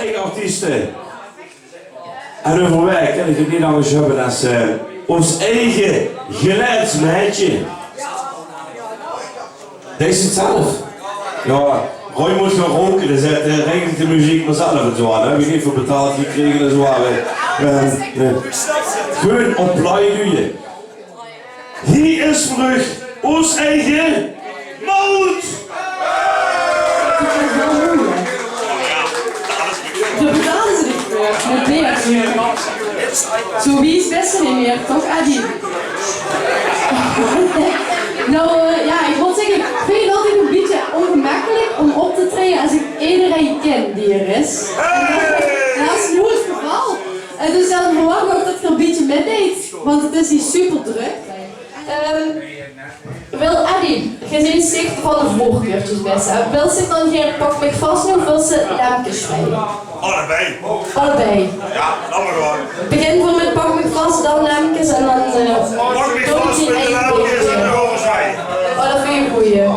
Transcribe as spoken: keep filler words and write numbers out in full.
Eige artieste. En euverweg kin ich 't neet angers höbbe es, eh, ós eige geleidsmaedje. Dees 't zelf. Jao, Roy mót gaon roke, dus hae, eh, regelt de meziek mer zelf en zoe, hè. Höb ich neet veur betaald gekrege en zoe, hè. Eh, eh, gewoon op play doon. Hie is veur uch ós eige Maud! Dao betale ze dich veur, mit beer. Zoe wies bès se neet mieër, toch, Adi? Nou, eh, jao, ich mót zègke, ich vinj 't altied e bietje ongemekkelik óm op te traeje es ich ederein kin die d'r is. En dat is noe 't geval. En dus dan verwach ich ouch dat geer e bietje mitdeet, want 't is hie super drök. Ehm, Wil Adi, geer zeet zich van de veurkeurtjes bèste. Wils se dan geer Pak mich vas noe of wils se Lemkes sjpele? Allebei. Allebei. Jao, laot mer gaon. Beginne veer mit Pak mich vas, dan Lemkes en dan, eh, Pak mich vas, dan Lemkes en dan Roze Zwaai. Oh, dat vinj ich 'ne gooje.